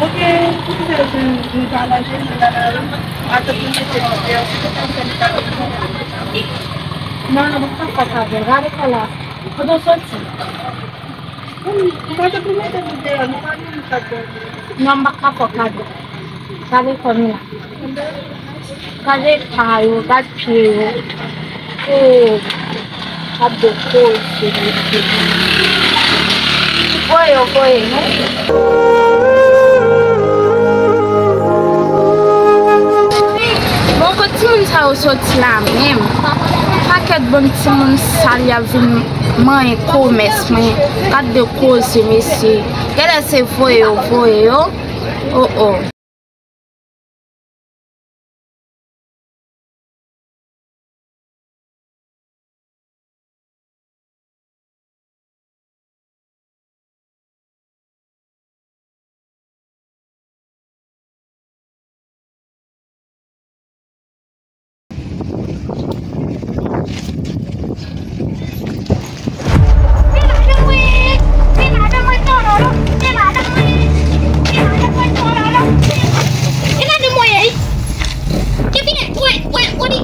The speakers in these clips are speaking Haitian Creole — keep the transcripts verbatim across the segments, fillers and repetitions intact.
Ok, si se nou ta lage, nou ta lage. Atò, pou mete nou deyò, si se pa fè nou ta lage. Non, non, mwen pa fè sa, gade sa la. Kote w soti? Non, m pa ka fè kado. Gade kò m la. Gade pa yo, gade pye yo. Oh, gade koze, mesye. Voye yo, voye, non? Bon, kot timoun sa yo soti la menm? Pakèt bann timoun sal y ap vin manyen komès mwen. Gad de koze, mesye. Genlè se voye yo voye yo. Oh, oh.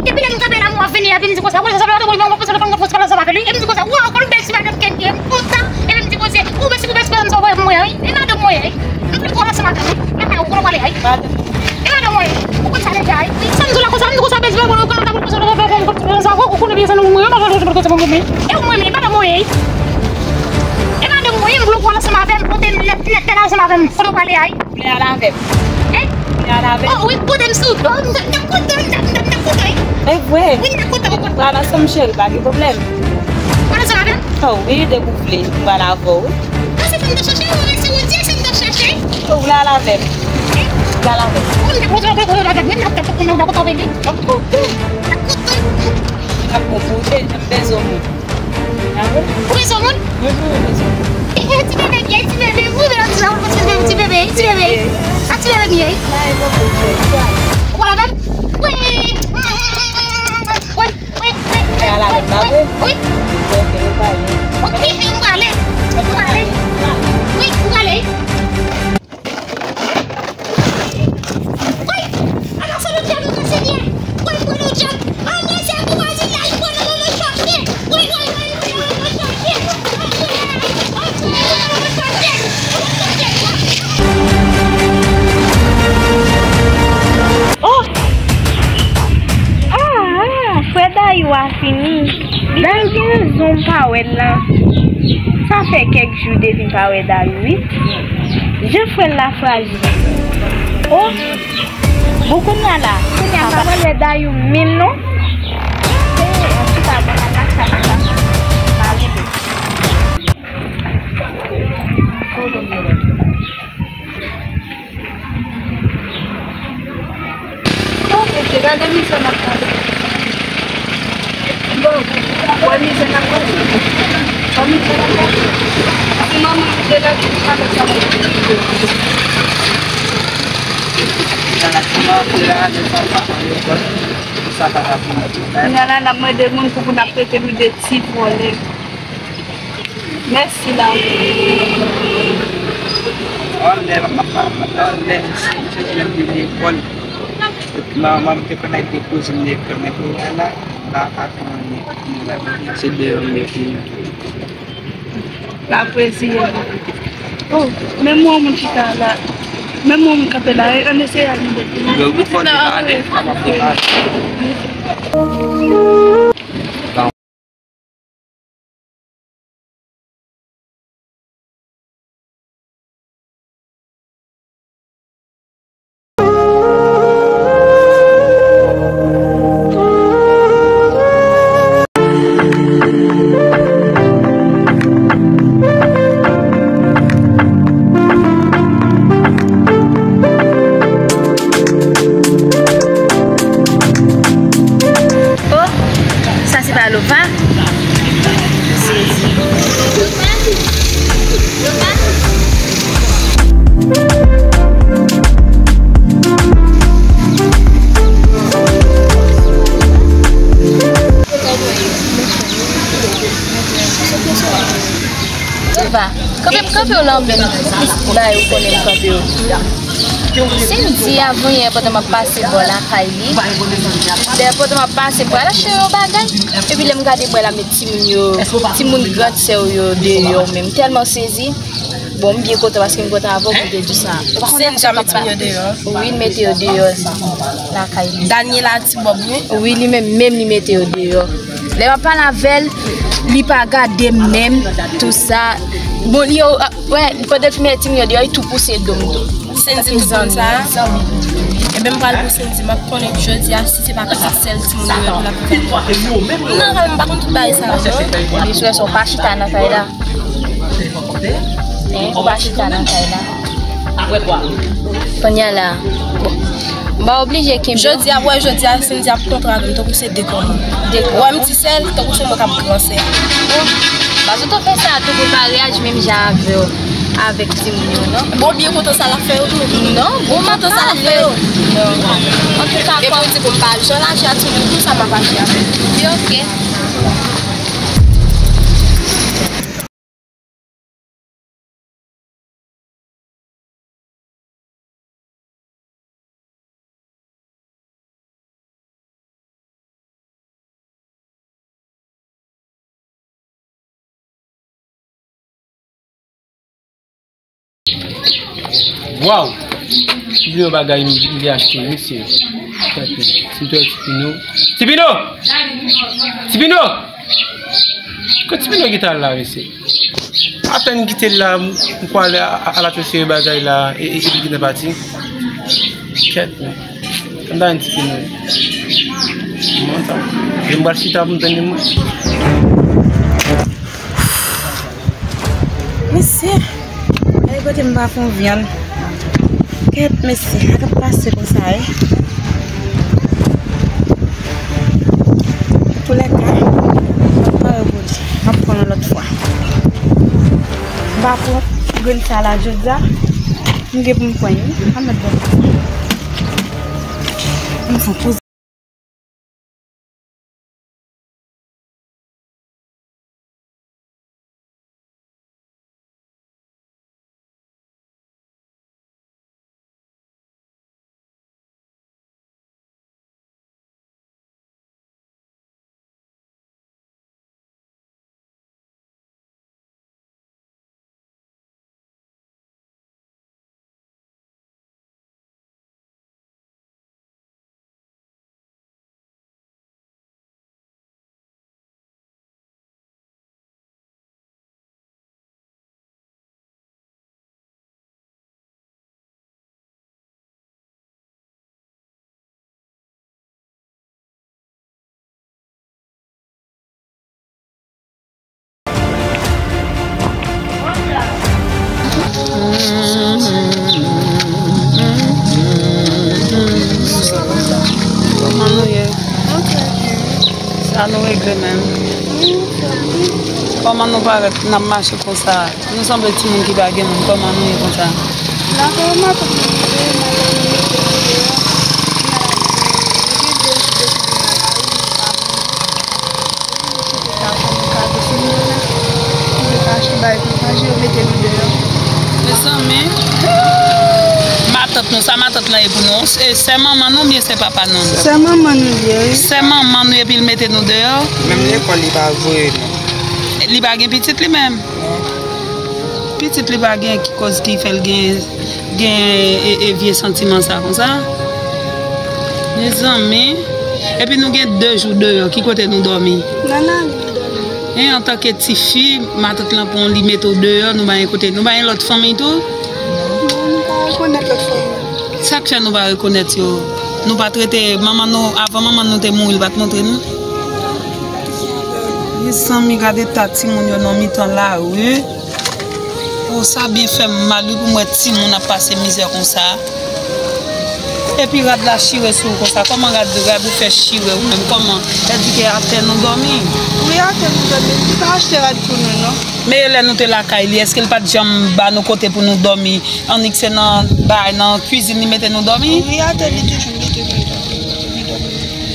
Depi lè m kanpe la, mwen vini, epi m di konsa, wè, sa, sa, sa, sa, sa, sa, sa, sa, sa, m di konsa, wè, w konn bèl ti madanm kenbe m konsa, epi m di konsa, ou mèsi pou bèl ti madanm sa w voye pou mwen an, wi, e madanm mwen, wi, m vle kòl ansanm avè w, wi, e madanm mwen, wi, ou konn sa deja, wi, sa m di w la konsa, m di konsa, bèl ti madanm mwen, ou konn sa, ou konn byen sa nou mwen, e mwen, wi, madanm mwen, wi, e madanm mwen, wi, m vle kòl ansanm avè m, pote m nèt, nèt, nèt ansanm avè m, kote w prale a, wi. Ou vle al avè m? Hein? Ou vle al avè m? Oh, wi, pote m sou do m, m t ap koute, m t ap, m t ap, m t ap koute, wi. E vre? Wi, m t ap koute, wi. Pral ansanm, cheri, pa gen pwoblèm. Pral ansanm avè m? Oh, wi, depi w vle, m pral avè w, wi. Ah, se sa m t ap chache, wi, se Wodye, se sa m t ap chache. Oh, ou vle al avè m? Hein? Ou vle al avè m? Wi, m t ap koute, m t ap koute, m t ap koute, m t ap koute, m t ap koute. M ap bon pou ou, cheri, m bezwen w. Ou bezwen moun? Ti bebe, ti bebe, ou bezwen ti bebe, ti bebe, ti bebe. A ti bebe m ye. Ou pral avè m? Wi. Wi, wi, wi, wi, wi, wi. Ok, m prale. M prale. Wi, m prale. Oh! Ah, ah, frè Dayou a fini. Dayou gen rezon, m pa wè l la. Sa fè kèk jou depi m pa wè Dayou, wi. Jan frè l la frajil. Oh! Bon, kounye a la, kounye a m pa pral wè Dayou menm non. Se, an tou ka, bon, al nan kay la. M pa rele. Oh, mesye, gade mizè n ap pase. Bon, wè mizè n ap pase. Wè mizè n ap pase. Si manman m te la, tout sa, sa va. Kounye a la, n ap mande moun pou, pou n ap trete nou de ti vòlè. Mèsi la. Vòlè, papa, vòlè, si, si, si, si, lekòl. Manman m te konn al depoze m lekòl, men kounye a la, m pa ka fè anyen. Se deyò m rete. La pwezi. Oh, men mwen moun chita la. Men mwen moun kanpe la, ann eseye al mande. Yo, wi, fò depale, fò depale. Oh, sa se pa Lova? Sezi. Lova, kanpe m kanpe w la, ou menm, la, ou konnen m kanpe w. Sendy, avanyè, pandan m ap pase bò lakay li, lè pandan m ap pase, m pral achte yon bagay, epi lè m gade m wè l ap met timoun yo, timoun gran sè w yo deyò menm. M tèlman sezi. Bon, m byen kontan paske m kontan avè w pou w te di sa. Sendy ap met timoun yo deyò? Wi, l mete yo deyò lakay li. Daniela ti Bob, wi. Wi, li menm, menm li mete yo deyò. Lè m ap pale avè l, li pa gade m menm, tou sa. Bon, li yo, wè, pandan l fin mete timoun yo deyò, li tou pouse do m tou. Sendy tou konn sa. Ebyen, m pral pou Sendy, m ap konnen jodi a si se pa pitit sèl timoun yo epi l ap fè. M nan kay la, m pa konn tout bagay sa yo, non. Li sou sa w pa chita nan kay la. Hein, ou pa chita nan kay la. Kounye a la, bon, m pa oblije kenbe w. Jodi a, wè, jodi a, Sendy ap kontre avè m tankou se de kòman. De kòman. Wè, m ti sèl, tankou se mwen k ap gran sè. Bon, baz, ou t ap fè sa tou pou l pa reyaji menm jan avè w, avèk timoun yo, non? Bon, byen kontan sa l ap fè yo tou. Non, bon, m ap kontan sa l ap fè yo. Non. Antouka, e pou di pou m pa jan l aji a timoun tou, sa m ap aji avè l. Byen, oke. Waw! Oubli yon bagay m vle achte, mesye. Tèt mwen. Si m te wè Tipino. Tipino! Tipino! Kot Tipino ki t al la, mesye? Apèn m kite l la, m, m kwè al, al achte yon seri bagay la, e, e, epi l gentan pati. Kèt, men. Ann ba yon ti pil, men. Mwen sa. Jan m pral chita pou m tann li, mwen. Mesye, ay kote m pa fon vyann. Kèt, mesye, sa k ap pase konsa, wi? Antoulèka, m ap pare pou li. M ap pran yon lòt fwa. M pa pran grenn sa la jodi a. M gen pou m pran yo. Ann mèt bò. M fon poze. Kòman nou ye? Sa nou regle menm? Kòman nou parèt n ap mache konsa? Nou sanble timoun ki pa gen moun. Kòman nou ye konsa? Lakay matant mwen ye, matant mwen mete nou deyò. N al achte, nou gen de jou de sou lakay, nou pa manje. Nou kite sa pou nou gade timoun yo la. Nou te ka achte bagay pou nou manje, yo mete nou deyò. Mezanmi, matant nou, sa matant lan ye pou nou? Se sè manman nou oubyen sè papa nou? Sè manman nou ye, wi. Sè manman nou epi l mete nou deyò? Menm lekòl li pa voye nou. Li pa gen pitit li menm? Pitit li pa gen ki koz ki fè l gen, gen, e, e vye santiman sa konsa? Mezanmi. Epi nou gen de jou deyò, ki kote nou dòmi? Nan lari nou dòmi. E antanke tifi, matant lan pran w, li mete w deyò, nou pa gen kote, nou pa gen lòt fanmi tou? Non, nou pa rekonèt lòt fanmi. Sa k fè nou pa rekonèt yo? Nou pa t rete, manman nou, avan manman nou te mouri, l pa t montre nou? Mezanmi, gade eta timoun yo nan mitan lari. Pou sa byen fè m mal, wi, pou m wè timoun ap pase mizè konsa. Epi rad la chire sou ou konsa. Kòman rad, rad ou fè chire ou menm? Kòman? Èske atè nou dòmi? Wi, atè nou dòmi. Nou pa achte rad pou nou, non. Men lè nou te lakay li, èske l pa t janm ba nou kote pou nou dòmi? Annik se nan bay, nan kwizin li mete nou dòmi? Wi, atè li toujou, li toujou, li toujou, li toujou.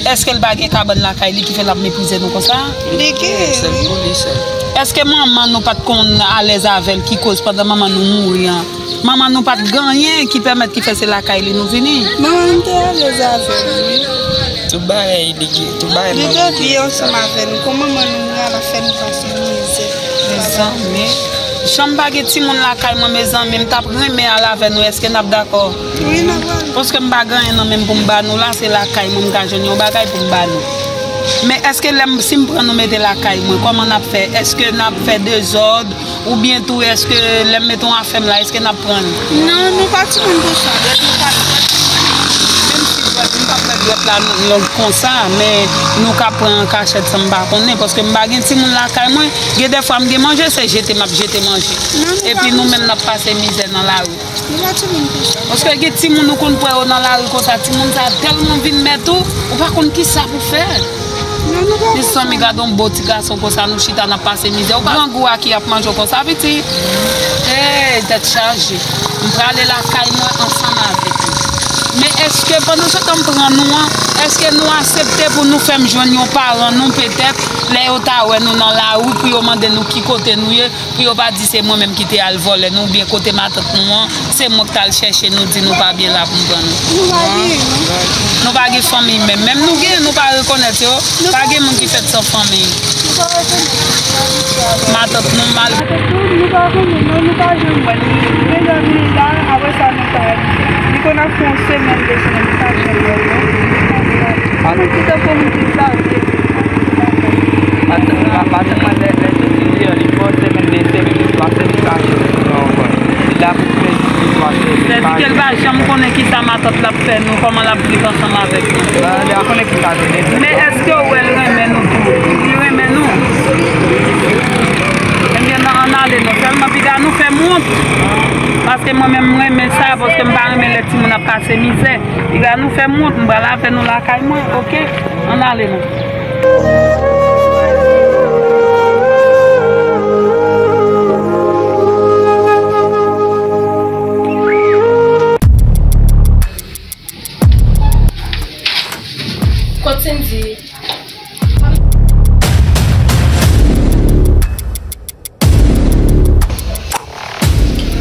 Èske l pa gen kabann lakay li ki fè l ap meprize nou konsa? Li gen, wi. Sèl pou li sèl. Èske manman nou pa t konn alèz avè l ki koz pandan manman nou mouri an, Manman nou pa t gen anyen ki pèmèt ki fè se lakay li nou vini. Manman m te alèz avè l, wi. Tout bagay, li gen, tout bagay. Li manman te byen ansanm avè nou. Kon manman nou mouri, l ap fè nou pase mizè. Mezanmi. Jan m pa gen timoun lakay mwen, mezanmi, m t ap renmen al avè nou. Èske n ap dakò? Wi, n ap al. Paske m pa gen anyen nan men m pou m ba nou la, se lakay mwen m ka jwenn yon bagay pou m ba nou. Men èske lè m, si m pran nou mete lakay mwen, kòman n ap fè? Èske n ap fè dezòd? Oubyen tou, èske lè m mete yon afè m la, èske n ap pran l? Non, nou pa timoun pou sa, dwèt nou pa dwèt. Menm si dwèt, m pa fè dwèt la long konsa, men nou ka pran an kachèt san m pa konnen, paske m pa gen timoun lakay mwen, gen dèfwa m gen manje, se jete m ap jete manje. Non, nou pa konsa. Epi nou menm n ap pase mizè nan lari. Nou pa timoun pou sa. Paske gen timoun ou konn kwè yo nan lari konsa, timoun sa tèlman vin mèt ou, ou pa konn kisa pou fè. Non, nou pa konsa. Mezanmi, gade yon bo ti gason konsa, nou chita n ap pase mizè. Ou pa grangou a ki ap manje w konsa, pitit. Hey, tèt chaje. M prale lakay mwen ansanm avèk nou. Men èske pandan se tan m pran nou an, èske nou aksepte pou nou fè m jwenn yon paran nou petèt, lè yo ta wè nou nan lari pou yo mande nou ki kote nou ye, pou yo pa di se mwen menm ki te al vòlè nou, oubyen kote matant nou an, se mwen ki t al chèche nou, di nou pa byen la pou m pran nou. Nou pa gen, non. Nou pa gen fanmi menm. Menm nou gen, nou pa rekonèt yo. Pa gen moun ki fèt san fanmi. Nou pa rekonèt. Matant nou mal. Matant nou, nou pa konnen, non, nou pa janm wè l. Mezanmi, la, apre sa, nou pa wè l. Li konn ap fè yon semèn, de semèn, nou pa janm wè l, non. Amen. Ki tankou moun ki sa, Matant, ma-, matant mwen lè, lè soti deyò, li fè yon semèn, de semèn, li twa semèn pa jwenn nou ankò. Li la pou prèske twa semèn. Sèdike l pa janm konnen kisa matant l ap fè nou, kòman l ap viv ansanm avèk nou. Li pa konnen kisa nou depi. Men èske w wè l renmen nou tou? Li renmen nou? Ebyen, ann ale non. Sèlman piga nou fè m wont. Paske mwen menm, m renmen sa, paske m pa renmen lè timoun ap pase mizè. Piga nou fè m wont, m pral avè nou lakay mwen, oke? Ann ale non. Kot Cindy?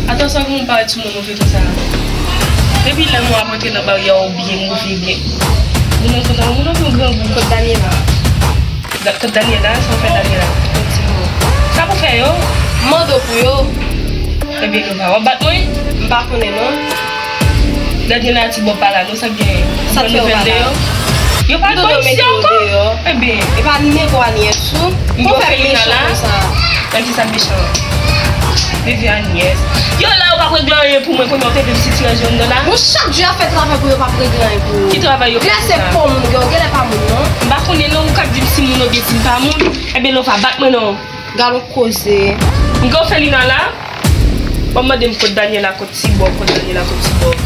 Atann, sa gen moun parèt sou moun move konsa. Depi lè nou ap antre nan baryè, ou byen move, byen. Moun nan kontan, moun nan vin grangou. Kot Daniela? Da-, kot Daniela? Sa w fè Daniela? Kot Tibo? Sa pou fè yo? M mande w pou yo. Ebyen, Lova, w ap bat mwen? M pa konnen, non. Dènye la, Ti Bòb pa la, non, sa k genyen? Sa k fè w pa la? Yo pa al fè isi ankò? Ebyen. E pa nenpòt anyès ou. Pou fè mechan konsa. Gade sa mechan. Bebe anyès. Yo la, yo p ap regle anyen pou mwen, kounye a w te vle m sitire anndan la. Bon, chak jou y ap fè travay pou yo p ap regle anyen pou ou. Ki travay yo fè konsa? Lè se pou moun, yo genlè pa moun, non. M pa konnen, non, ou k ap di m si moun oubyen si m pa moun. Ebyen, Lova, bat mwen, non. Gad yon koze. M gen Felina la. W ap mande m kot Daniela, kot Ti Bòb, kot Daniela, kot Ti Bòb.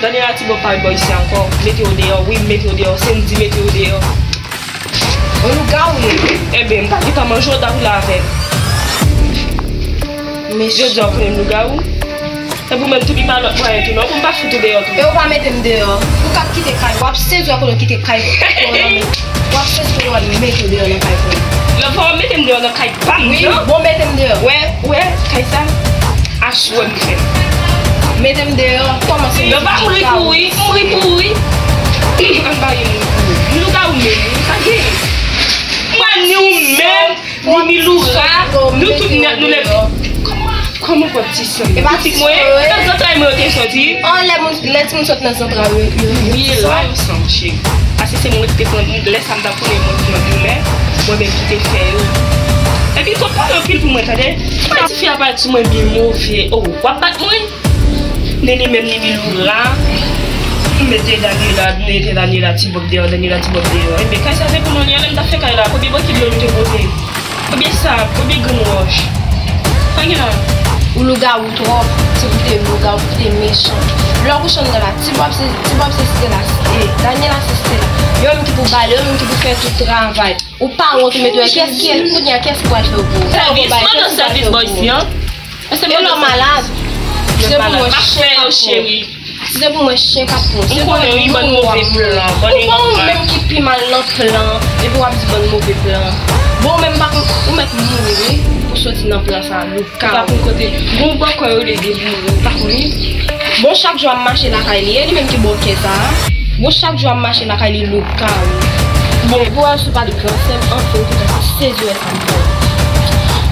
Daniela, Ti Bòb pa bò isi ankò. Mete yo deyò, wi, m mete yo deyò. Cindy mete yo deyò. Yon lougawou li ye. Enben, m pa gentan manje w, w ta boule avè m. Jodi a, w konnen m lougawou. Epi w menm tou, li pa lòt mwayen tou non, pou m pa fout ou deyò tou. E ou pa mete m deyò. Ou k ap kite kay, w ap sezi w ap konnen kite kay. W ap sezi kote w ap mete w deyò nan kay pou ou. Lè w pa mete m deyò nan kay pa m, wi, non. Bon, mete m deyò. Wè, wè, kay sa. Ach wè m fè. Mete m deyò, kòmanse. Yo pa mouri pou wi, mouri pou wi. Ann ba yo mouri pou wi. Lougawou menm, sa gen. Mwen ni ou menm. Ni Miloura, nou tout nèt, nou leve. Kòman, kòman w ap di sa? Pitit mwen, se nan zantray mwen yo te soti. An, lè moun, lè timoun sot nan zantray yo, yo, yo. Wi, la yo sanm, cheri. Paske se mwen ki te pran, lè sa m t ap konnen mwen pran doulè, mwen menm ki te fè yo. Epi, twòp pale anpil pou mwen, tande. Fè tifi a parèt sou mwen byen move. Oh, w ap bat mwen? Nene menm ni Miloura, m mete Daniela, m mete Daniela Ti Bòb deyò, Daniela Ti Bòb deyò. Enben, kay sa se pou nou li an, lè m t ap fè kay la, konbyen bòkil dlo nou te pote? Konbyen sab, konbyen grenn wòch? Sa gen la? Ou lougawou twòp, ti pou te lougawou, pou te mechan. Lè w kouche anndan la, Ti Bòb se, Ti Bòb se Stella, e, Daniela se Stella. Yo menm ki pou bale, yo menm ki pou fè tout travay. Ou pa wont ou mete wè kiyès, kiyès, kounye a kiyès ki pral fè w pou ou? Sèvis, mande sèvis bò isi an. E lè w malad, se pou mwen chèk ap pran w. Se pou mwen, chen pa pou mwen. M konnen wi, bann move plan, bann... Ou pa ou menm ki pi mal nan plan, epi w ap di bann move plan. Bon, ou menm pa konn, ou mèt mouri wi pou soti nan plan sa, loup. Ou pa konn kote. Gon bòkò yo rele Deboure, ou pa konn li? Bon, chak jou ap mache lakay li, e li menm ki bòkè sa a. Bon, chak jou ap mache lakay li, loup ka wi. Bon, pou wè si w pa t gran sè m, anfen, ou te ka sezi wè sa m fè.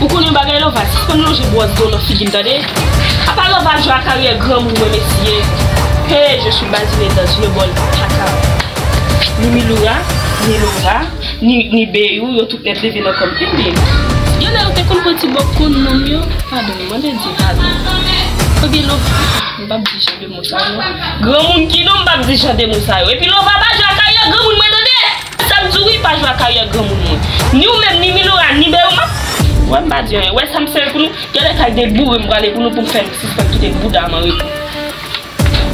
Ou konn yon bagay, Lova, sispann lonje bwòs do nan figi m, tande? Apa Lova jwe ak karyè granmoun mwen, mesye? Hey, je suis badinée dans une bonne caca. Ni Miloura, ni Lova, ni, ni Beyou, yo tout nèt leve nan kò m. Tande. Gen lè yo te konn pran ti bòk kon nonm yo. Padon, mande Dye padon. Ebyen, Lova, m p ap di jan de mo sa yo. Granmoun ki non, m p ap di jan de mo sa yo. Epi Lova pa jwe ak karyè granmoun mwen, tande. Sa m di w wi, pa jwe ak karyè granmoun mwen. Ni ou menm, ni Miloura, ni Beyou, m ap... Wè, m pa di anyen. Wè sa m sere pou nou. Gen lè kay Deboure m prale pou nou, pou m fè nou sispann kite bouda m an repo.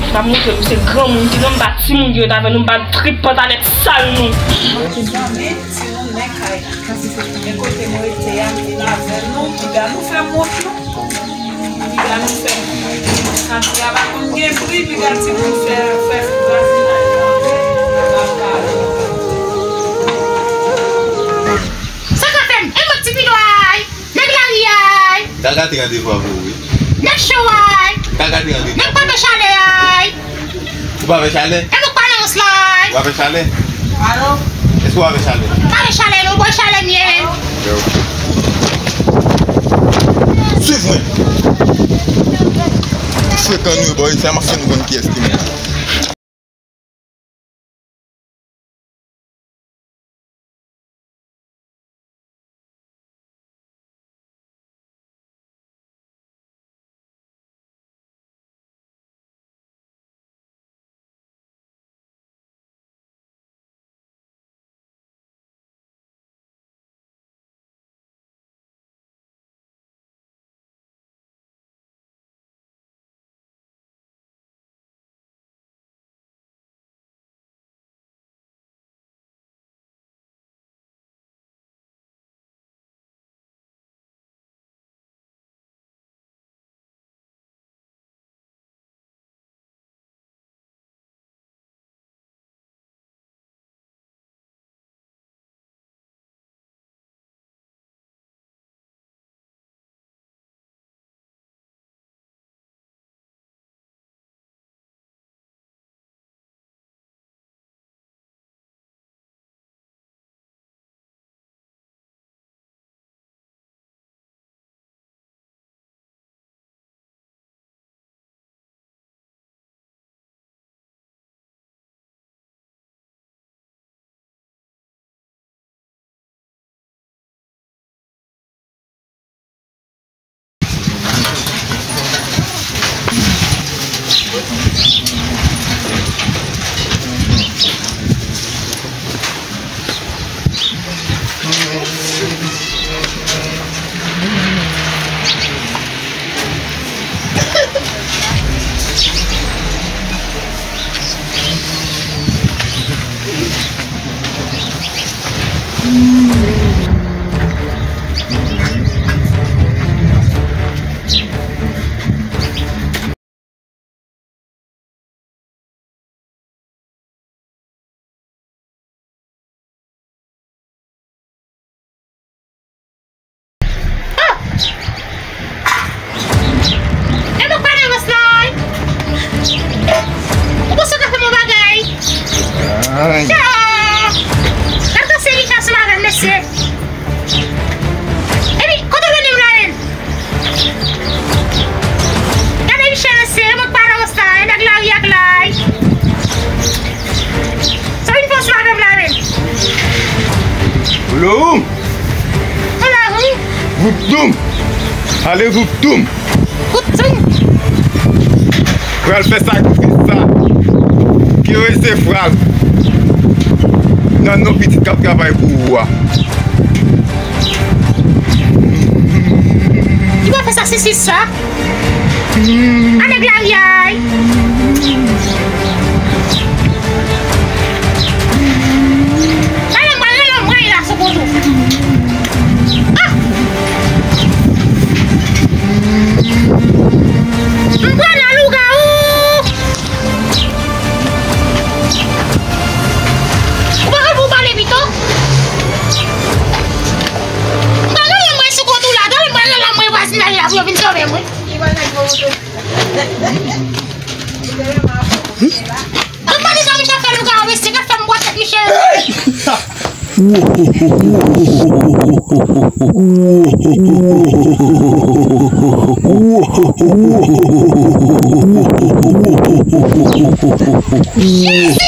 M ap montre nou se granmoun ki non, m pa timoun ki ret avè nou, m pa trip pantalèt sal nou. Mezanmi, timoun men kay. Men kote mwen rete a, m vin avè nou, piga nou fè m wont nou. Piga nou fè m wont. Kati a pa konn gen pri, piga timoun fè, fè vwazinaj lan. Sa ka fè m? E mwen ti pidway. Nèg lari ay. M ka gate randevou avè w wi. Nèg cho ay. M ka gate randevou avè w. Nèg pa fè chalè ay. Ou pa fè chalè? E nou pa nan rans la ay. Ou pa fè chalè? Alo? Èske w pa fè chalè? Pa fè chalè non, bòy chalè m ye. Swiv mwen. Frekan nou bòy, sa m ap fè nou konn kiyès ki mwen. Oh! E nou pa nan rans la, wi. Ou panse w ka fè m yon bagay? Ay. Cha! Gad kase Richard sou madanm, mesye. Epi, kote w mennen m la menm? Gade Michel, mesye, e mwen k pa nan rans la, e nèg lari ak lari. Sa vin fè w sou madanm la menm? Hello! Hello! Voup doum! Ale voup doum! Voup doum! Pral fè sakrifis sa. Ki resevwa l nan non pitit k ap travay pou ou a. Ki pral fè sakrifis sa? A nèg lari a, ay. Talè mwen rele mwen la sou kote w. Ah! M pran nan lougawou. Mwen pa di sa Michel fè lougawou isit, gad fè m bwè tèt Michel. Jezi!